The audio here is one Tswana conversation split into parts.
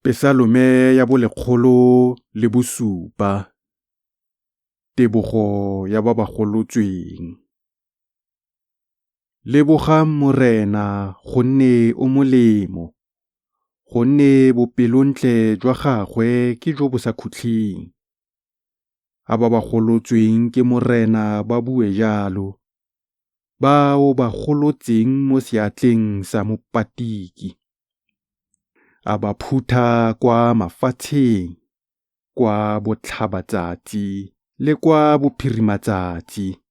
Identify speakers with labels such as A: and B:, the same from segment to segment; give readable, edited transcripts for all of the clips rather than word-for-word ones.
A: Pesalome ya bo 107. Tebogo ya ba ba golotsweng. Lebogang Morena, gonne o molemo, gonne bopelontle jwa gagwe ke jo bo sa khutleng. A ba ba golotsweng ke Morena ba bue jalo, ba o ba golotseng mo seatleng sa mopatiki. A ba phutha kwa mafatsheng, kwa botlhabatsatsi le kwa bophirimatsatsi,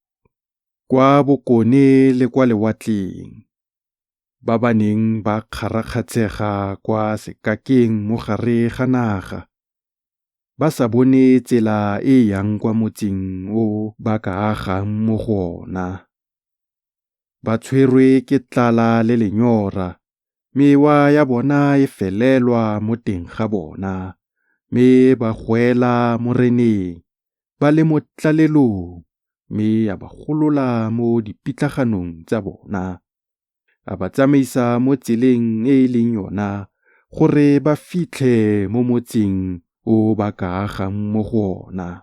A: kwa bokone le kwa lewatleng. Ba ba neng ba kgarakgatshega kwa sekakeng mo gare ga naga, ba sa bone tsela e e yang kwa motseng o ba ka agang mo go ona. Ba tshwerwe ke tlala le lenyora, mewa ya bona e felelwa mo teng ga bona, mme ba goela Moreneng ba le mo tlalelong, mme a ba golola mo dipitlaganong tsa bona. A ba tsamaisa mo tseleng e e leng yona gore ba fitlhe mo motseng o ba ka agang mo go ona.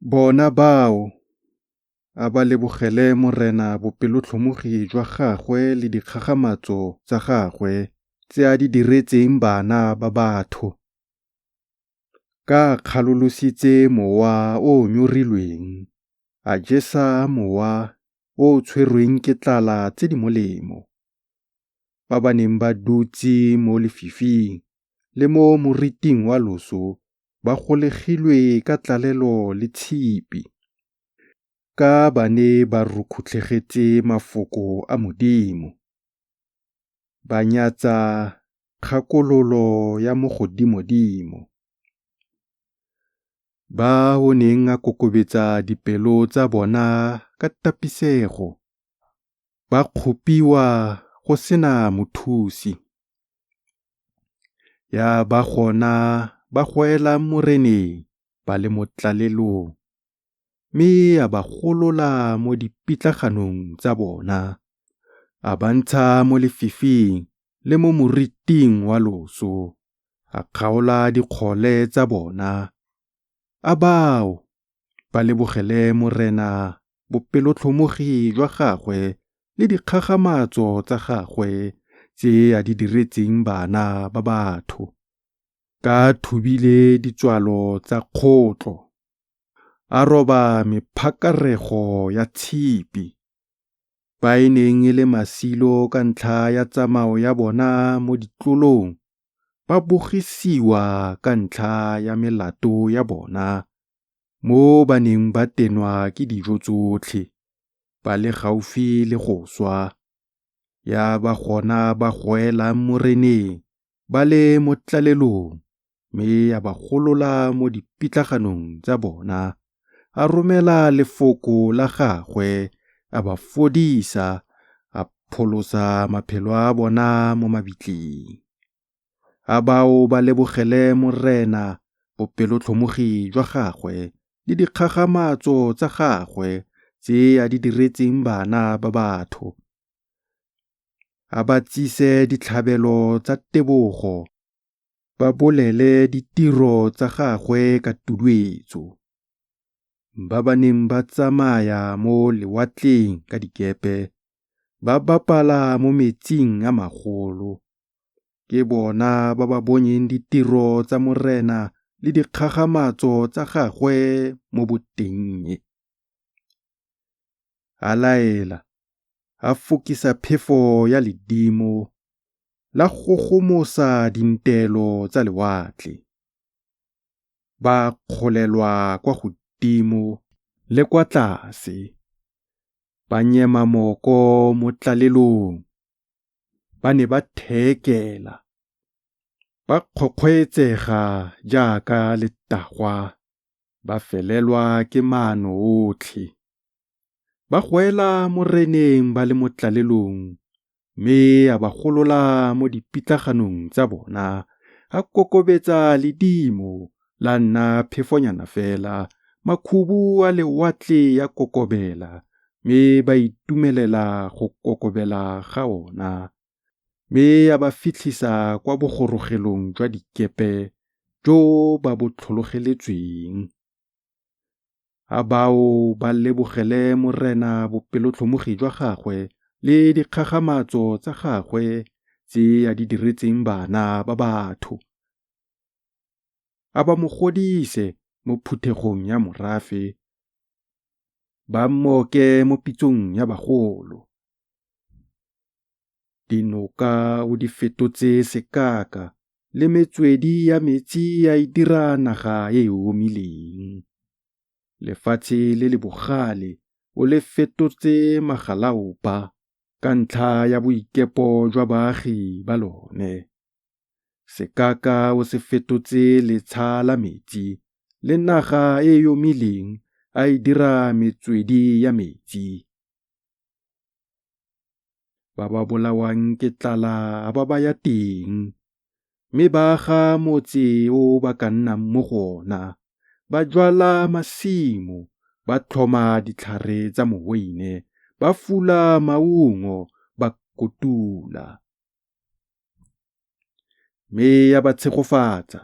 A: Bona bao, a ba lebogele Morena bopelotlhomogi jwa gagwe le dikgakgamatso tsa gagwe tse a di diretseng bana ba batho. Ka a kgalolositse mowa o o nyorilweng, a jesa mowa o o tshwerweng ke tlala tse di molemo. Ba ba neng ba dutse mo lefifing le mo moriting wa loso ba golegilwe ka tlalelo le tshipi, ka ba ne ba rukhutlhegetse mafoko a Modimo, ba nyatsa kgakololo ya Mogodimodimo. Ba o neng a kokobetsa dipelo tsa bona ka tapisego, ba kgopiwa go se na mothusi. Ya ba gona ba goelang Moreneng ba le mo tlalelong, mme a ba golola mo dipitlaganong tsa bona, a ba ntsha mo lefifing le mo moriting wa loso, a kgaola dikgole tsa bona. A bao ba lebogele Morena bopelotlhomogi jwa gagwe le dikgakgamatso tsa gagwe tse a di diretseng bana ba batho. Ka a thubile ditswalo tsa kgotlo, a roba mephakarego ya tshipi. Ba e neng e le masilo ka ntlha ya tsamao ya bona mo ditlolong, ba bogisiwa ka ntlha ya melato ya bona, mo ba neng ba tenwa ke dijo tsotlhe, ba le gaufi le go swa. Ya ba gona ba goelang Moreneng ba le mo tlalelong, mme a ba golola mo dipitlaganong tsa bona, a romela lefoko la gagwe, a ba fodisa, a pholosa maphelo a bona mo mabitleng. A bao ba lebogele Morena bopelotlhomogi jwa gagwe le dikgakgamatso tsa gagwe tse a di diretseng bana ba batho. A ba tsise ditlhabelo tsa tebogo, ba bolele ditiro tsa gagwe ka tuduetso. Ba ba neng ba tsamaya mo lewatleng ka dikepe, ba bapala mo metsing a magolo, ke bona ba ba bonyeng ditiro tsa Morena le dikgakgamatso tsa gagwe mo botennye. A laela, a fokisa phefo ya ledimo, la gogomosa dintelo tsa lewatle. Ba akgolelwa kwa godimo le kwa tlase, ba nyema moko mo tlalelong. Ba ne ba theekela, ba kgokgoetsega jaaka letagwa, ba felelwa ke maano otlhe. Ba goela Moreneng ba le mo tlalelong, mme a ba golola mo dipitlaganong tsa bona, a kokobetsa ledimo la nna phefonyana fela, makhubu a lewatle a kokobela, mme ba itumelela go kokobela ga ona. Mme a ba fitlhisa kwa bogorogelong jwa dikepe jo ba bo tlhologeletsweng. A bao ba lebogele Morena bopelotlhomogi jwa gagwe le dikgakgamatso tsa gagwe tse a di diretseng bana ba batho. A ba mo godise mo phuthegong ya morafe, ba mmoke mo pitsong ya bagolo. Dinoka o di fetotse sekaka le metswedi ya metsi a e dira naga e e omileng. Lefatshe le le bogale o le fetotse magalaopa ka ntlha ya boikepo jwa baagi ba lone. Sekaka o se fetotse letsha la metsi le naga e e omileng a e dira metswedi ya metsi. Ba ba bolawang ke tlala a ba baya teng, mme ba aga motse o ba ka nnang mo go ona, ba jwala masimo, ba tlhoma ditlhare tsa moweine, ba fula maungo, ba kotula. Mme a ba tshegofatsa,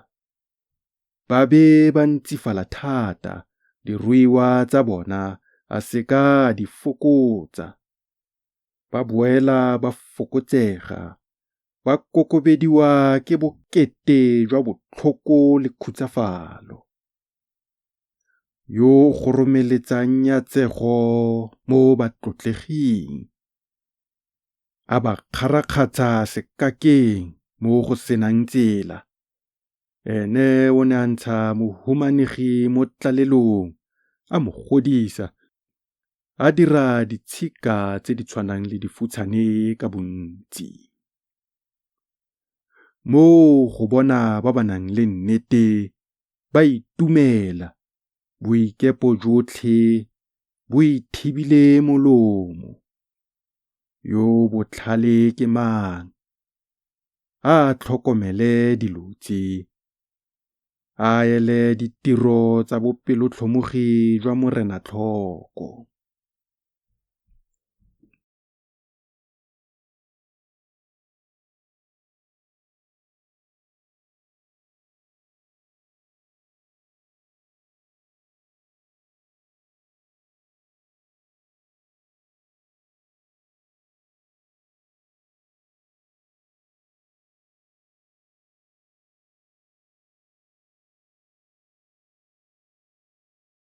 A: ba be ba ntsifala thata, diruiwa tsa bona a se ka a di fokotsa. Ba boela ba fokotsega, ba kokobediwa ke bokete jwa botlhoko le khutsafalo. Yo o goromeletsang nyatsego mo batlotleging, a ba kgarakgatsha sekakeng mo go senang tsela. Ene o ne a ntsha mohumanegi mo tlalelong, a mo godisa, a dira ditshika tse di tshwanang le difutshane ka bontsi. Moo go bona ba ba nang le nnete ba itumela, boikepo jotlhe bo ithibile molomo. Yo o botlhale ke mang? A a tlhokomele dilo tse, a ele ditiro tsa bopelotlhomogi jwa Morena tlhoko.